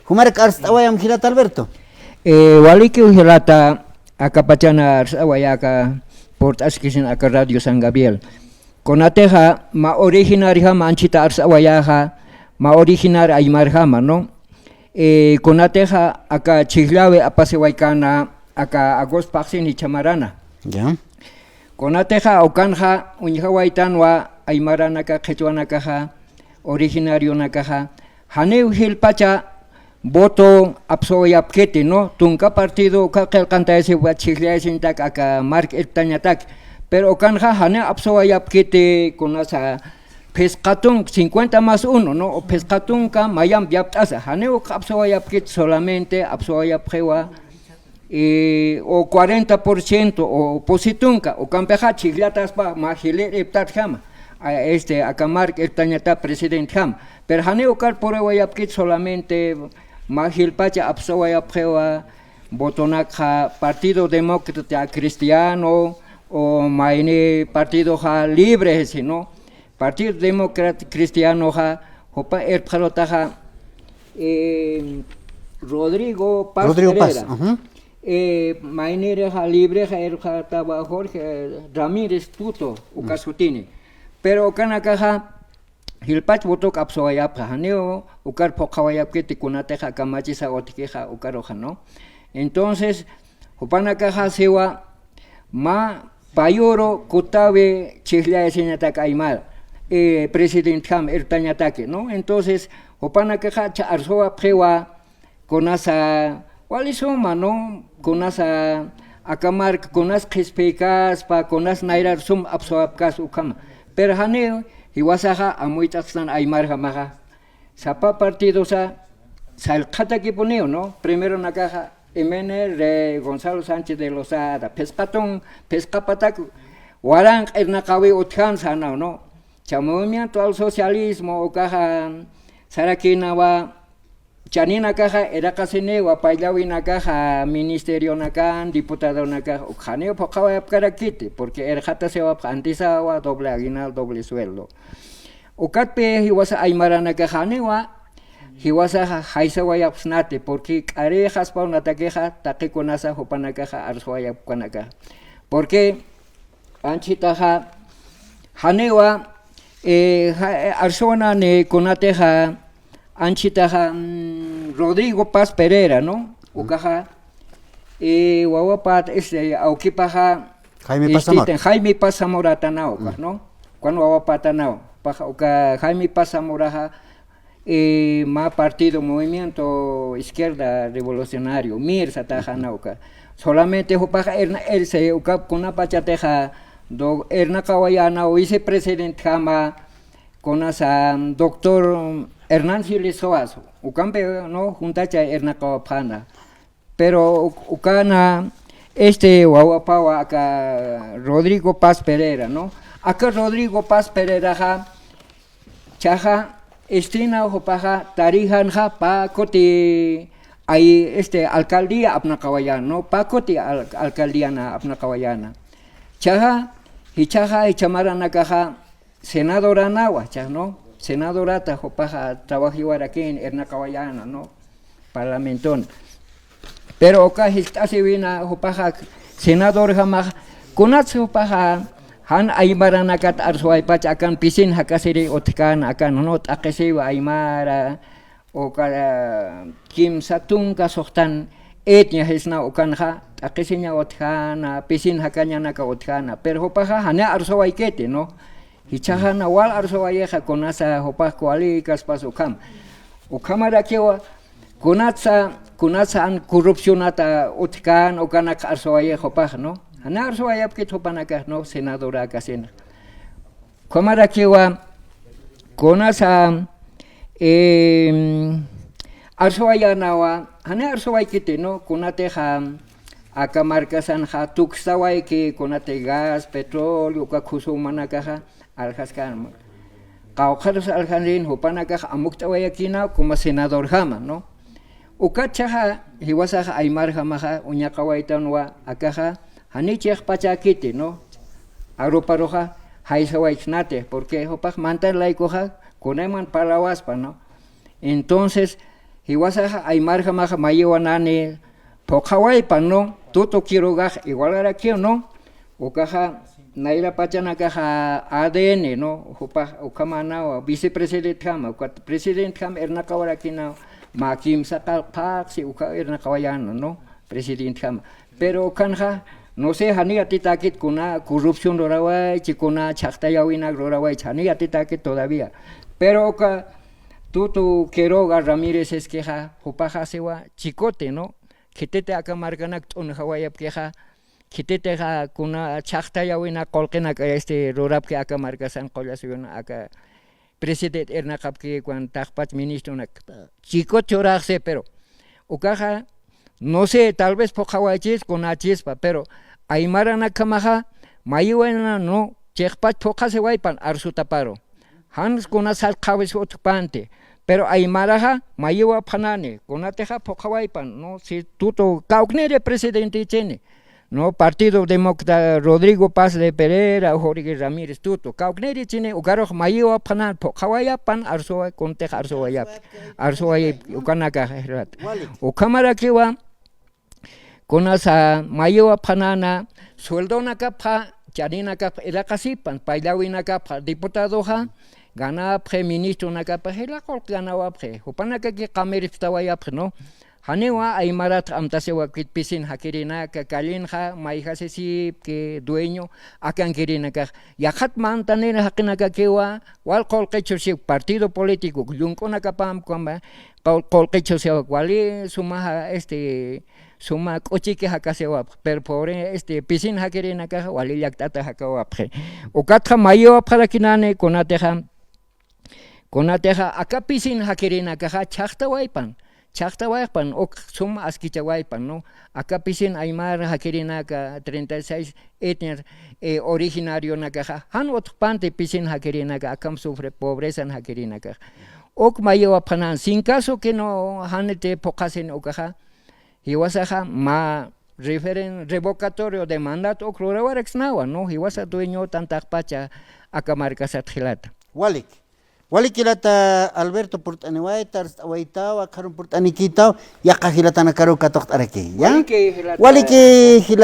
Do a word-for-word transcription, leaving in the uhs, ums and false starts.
Jumarak arst'awayam jilata Alberto. Eh, walikiw jilata, akapachana arst'awayaka, purt'askisin aka Radio San Gabriel. Kunatixa mä originariojama anchhita arst'awayaxa, mä originar aymarjama, ¿no? Eh, kunatixa aka chhijllawi apasiwaykana, aka agosto phaxsin jichha marana. Ya. Kunatixa ukanxa uñjawaytanwa aymaranaka, qhichwanakaxa, originarionakaxa, janiw jilpacha voto apsuwayapkiti, ¿no? Tunka partido uka qillqantayasiwa chhijllayasiñatak aka mark irptañatak. Pero ukanxa janiw apsuwayapkiti kunasa phisqa tunka, cincuenta más uno, ¿no? O phisqa tunka mayamp yapt'asa, janiw uka apsuwayapkiti, solamente apsuwayapxiwa, eh, o cuarenta por ciento o pusi tunka, ukampixa chhijllataspa mä jilïr irptatjama, a, este, aka mark irptañata presidentjama. Pero janiw ukar pruebawayapkiti, solamente mä jilpacha apsuwayapxiwa votonakxa Partido Demócrata Cristiano o mayni partidoxa libre, sino Partido Demócrata Cristianoxa, jupa irpxarutaxa, eh, Rodrigo Paz Rodrigo Paz, Pereira. Ajá. Eh, maynirixa librexa irpxarutawa Jorge Ramírez Tuto, uka sutini. Pero ukanakaxa, jilpach votok apsuwayapxa, janiw ukar phuqhawayapkiti kunatixa kamachisa utjkixa ukaruxa, ¿no? Entonces, jupanakaxa siwa, mä payuru kutawi chhijllayasiñatak aymar, eh, presidentjam irptañataki, ¿no? Entonces, jupanakaxa chha arsuwapxiwa, kunasa, wali suma, ¿no? Kunasa, aka mark, kunas qhispiykaspa, kunas nayrar sum apsuwapkas ukhama. Pero janiw, jiwasaxa amuyt'astan aymarjamaxa. Sapa partidosa sallqatakipuniw, ¿no? Primeronakaxa M N R, Gonzalo Sánchez de Lozada, phisqa tun, phisqa patak waranq irnaqawi utjan sanaw, ¿no? Cha Movimiento al Socialismo ukaxa sarakinawa, chaninakaxa iraqasiniwa, payllawinakaxa ministerionakan, diputadonakaxa, ukxaniw phuqhawayapkarakiti, porque irqatasiwapxa antisawa, doble aguinaldo, doble sueldo. Ukatpi jiwasa aymaranakaxaniwa, jiwasaxa jaysawayapxsnati, porque k'arixaspawnatakixa, taqikunasa jupanakaxa arsuwayapkanakaxa. Porque anchhitaxa, janiwa, eh, ja-, eh, arsuwanani kunatixa, anchhitaxa, mm, Rodrigo Paz Pereira, ¿no? Ukaxa, eh, wawapat, este, awkipaxa, Jaime Paz Zamora. Este, Jaime Paz Zamora tanaw, ukax, ¿no? Ukan wawapatanaw, paxa, uka Jaime Paz Zamoraxa, eh, mä partido Movimiento Izquierda Revolucionario, MIR sataxanaw uka. Solamente jupaxa irna-, irse, uka kunapachatixa, do-, irnaqawayäna vicepresidentjama, kunasa, doctor Hernán Siles Roas, ukampi, ¿no? Juntacha irnaqawapxäna. Pero uk-, ukana, este, wawapawa aka Rodrigo Paz Pereira, ¿no? Aka Rodrigo Paz Pereiraxa, chaxa, estina jupaxa, tarijanxa, pä kuti, ay, este, alcaldía apnaqawayäna, ¿no? Pä kuti al-, alcaldíana apnaqawayäna. Chaxa, jichhaxa, jichha maranakaxa, senadoranawa, cha, ¿no? Senadorata jupaxa trabajiwarakïn irnaqawayäna, ¿no? Parlamentona. Pero uka jiskt'asiwina jupaxa senadorjamax, kunats jupaxa jan aymaranakat arsuwaypach akan pisin jakasiri utjkän akan, ¿no? T'aqhisiwa aymara, uka, kimsa tunka suxtan etnia jisna ukanxa, t'aqhisiña utjäna, pisin jakañanaka utjäna, pero jupaxa janiw arsuwaykiti, ¿no? Jichhaxana wal arsuwayixa kunasa jupax kuwalïkaspas ukham. Ukhamarakiwa, kunatsa, kunatsa an corrupcionata utjkän ukanak arsuwayix jupax, ¿no? Janiw arsuwayapkit jupanakax, ¿no? Senadorakasina. Ukhamarakiwa, kunasa, em, arsuwayänawa, janiw arsuwaykiti, ¿no? Kunatixa, aka markasanxa tukstawayki, kunati gas, petróleo, uka khusumanakaxa, aljaskan. Qawqharus aljansin, jupanakaxa amukt'awayakïna, como senadorjama, ¿no? Ukat chaxa, jiwasaxa aymarjamaxa, uñaqawaytanwa, akaxa, janiw chiqpachäkiti, ¿no? Aruparuxa, jaysawayksnati, porque jupax mantan laykuxa, kunayman parlawaspa, ¿no? Entonces, Jiwasaxa aymarjamaxa mayiwanani phuqhawaypan, ¿no? Tuto Quirogax igualarakiw, ¿no? Ukaxa nayra pachanakaxa A D N, ¿no? Jupax ukhamanawa vicepresidentjama, ukat presidentjama irnaqawarakinawa, mä kimsa qallqaxsi uka irnaqawayäna, ¿no? Presidentjama. Pero ukanxa, no sé, janiw yatitäkit kuna corrupción lurawaychi, kuna chhaqtayäwinak lurawaychi, janiw yatitäkit todavía. Pero uka Tuto Quiroga Ramírez iskixa, jupaxa siwa chicote, ¿no? Khititi aka markanak t'unjawayapkixa, khititixa kuna chhaqtayäwinak qullqinak, este, lurapki aka markasan qullasiwina aka presidente irnaqapki kuna taqpach ministronak. Chicote churaxsi, pero ukaxa, no sé, tal vez phuqhawaychis, kunachispa, pero aymaranakjamaxa mayiwana, ¿no? Chiqpach phuqhasiwaypan arsutaparu. Jans kuna sallqhawis utjpanti, pero aymaraxa mayiwapxanani, kunatixa phuqhawaypan, ¿no? Si Tuto kawkniri presidentichini, ¿no? Partido Demócrata Rodrigo Paz de Pereira, Jorge Ramírez Tuto, kawknirichini, ukarux mayiwapxanan, phuqhawayapan, arsuwa, kuntix arsuwayap, arsuwayap, ukanakax, wali. Ukhamarakiwa, kunasa mayiwapxanana, sueldonakapxa, chaninakapxa iraqasipan, payllawinakapxa, diputadoxa ganapxi, ministronakapxa jila qullqi ganawapxi, jupanakaki qamiripstawayapxi, ¿no? Janiwa aymarat amtasiwapkit pisin jakirinaka, callenxa mayjasisipki dueño akankirinakax. Yaqhat mantanir jaqinakakiwa, wal qullqichusip partido político, llunk'unakapamkama, qull-, qullqichusip wali sumaxa, este, suma k'uchiki jakasiwapx, pero pobre, este, pisin jakirinakaxa wali llakt'ata jakawapxi. Ukatxa mayiwapxarakinani, kunatixa, kunatixa aka pisin jakirinakaxa chhaqtawaypan, chhaqtawaypan, uk sum askichawaypan, ¿no? Aka pisin aymar jakirinaka, treinta y seis etnias, eh, originarionakaxa, jan utjpanti pisin jakirinaka, akham sufre, pobrezan jakirinakaxa. Uk mayiwapxanan, sin caso que no, janiti phuqhasin ukaxa, jiwasaxa mä referen-, revocatorio de mandato uk lurawaraksnawa, ¿no? Jiwasa dueñotan taqpacha aka markasat jilata. Walik. Walik jilata Alberto purt'aniwayta, arst'awaytaw, akharun purt'anikïtaw, yaqha jilatanakaruw katuqt'araki, ¿ya? Waliki jilata. Waliki jilata.